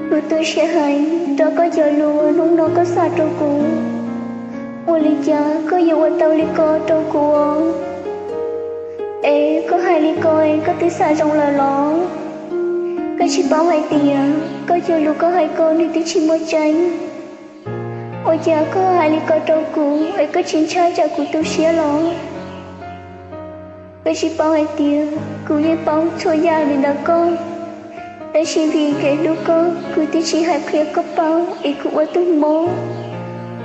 Kuv tu siab heev rau koj cov lus hnub no koj xa rau kuv. Ua li cas koj yuav ua tau li ko rau kuv? Es koj hais li ko es koj twb xav zoo lawm los? Koj tsis paub hais tias koj cov lus koj hais ko nws twb tsis muaj tseeb? Ua cas koj hais li ko rau kuv es koj tsis ntshai tsam kuv tu siab los? Koj tsis paub hais tias kuv yeej paub txhua yam li ntawm koj, tab sis vim kev hlub koj kuv twb tsis hais qhia koj paub es kuv ua tug mob.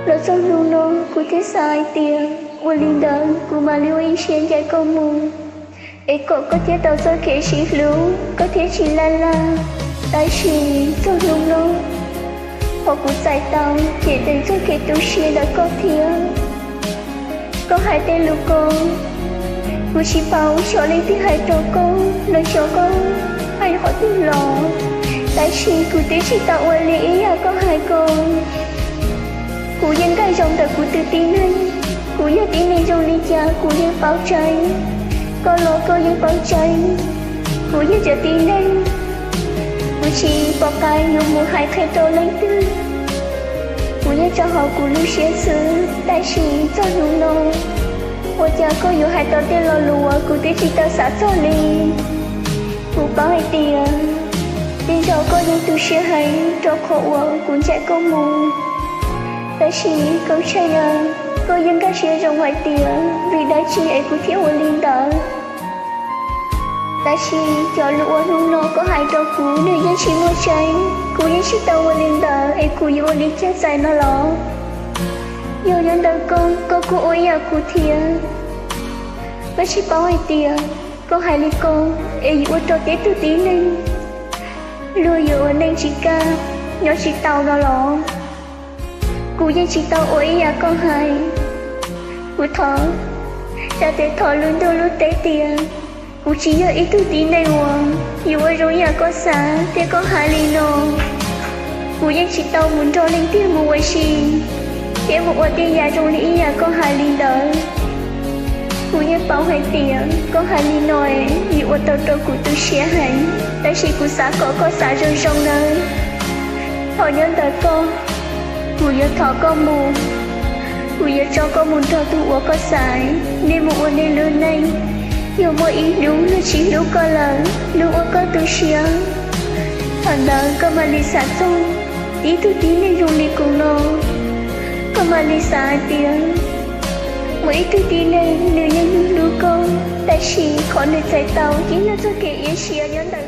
Los txog hnub no kuv thiaj xav hais tias ua li ntawd kuv mam li ua ib siab ncaim koj mus, es kom koj thiaj tau txoj kev sib hlub koj thiaj tsis laj laj. Tab sis txog hnub no, qhov kuv txais tau ces tseem txog kev tu siab ntawm koj thiab. Koj hais tej lus ko, kuv tsis paub xyov leej twg hais rau koj los xyov koj hais qhov twg los, tab sis kuv twb tsis tau ua li ib yam koj hais ko. Kuv yeej nkag zoo ntawm kuv tus tib neeg, kuv yog tib neeg zoo li cas kuv yeej paub tseeb, koj los koj yeej paub tseeb. Kuv yog cov tib neeg, kuv tsis pom qab yuav mus hais qhia rau leej twg. Kuv yeej tso hauv kuv lub siab xwb, tab sis txog hnub no, ua cas koj yuav hais tau tej lo lus uas kuv twb tsis tau xav txog li? Kuv paub hais tias tej zaum koj yeej tu siab heev rau qhov uas kuv ncaim koj mus, tab sis koj tshaj yam, koj yeej nkag siab zoo hais tias vim dab tsi es kuv thiaj ua li ntawd. Tab sis cov lus uas hnub no koj hais rau kuv nws yeej tsis muaj tseeb, kuv yeej tsis tau ua li ntawd es kuv yuav ua li cas txais no los? Yog nyob ntawm koj, koj kuj ua ib yam kuv thiab. Koj tsis paub hais tias koj hais li ko es yuav ua rau tib tug tib neeg luag yuav ua neej tsis kaj, nyob tsis tau no los? Kuv yeej tsis tau ua ib yam koj hais. Kuv thov, tsa tes thov lub ntuj lub teb tias kuv tsis yog ib tug tib neeg uas yuav ua zoo yam koj xav thiab koj hais li no. Kuv yeej tsis tau mus nrog leej twg mus ua si thiab mus ua tej yam zoo li ib yam koj hais li ntawd. Kuv yeej paub hais tias koj hais li no es yuav ua tau rau kuv tu siab heev, tab sis kuv xav kom koj xav zoo zoo nawb. Thaum nyob ntawm koj, kuv yuav thov koj mus, kuv yuav tso koj mus nrog tus uas koj xav, nej mus ua nej lub neej. Yog muaj ib hnub luag tsis hlub koj lawm, luag ua koj tu siab, thaum ntawd koj mam li xav txog tib tug tib neeg zoo li kuv no. Koj mam li xav hais tias muaj ib tug tib neeg nws yeej hlub koj, tab sis qhov nws txais tau ces yog txoj kev iab siab nyob ntawm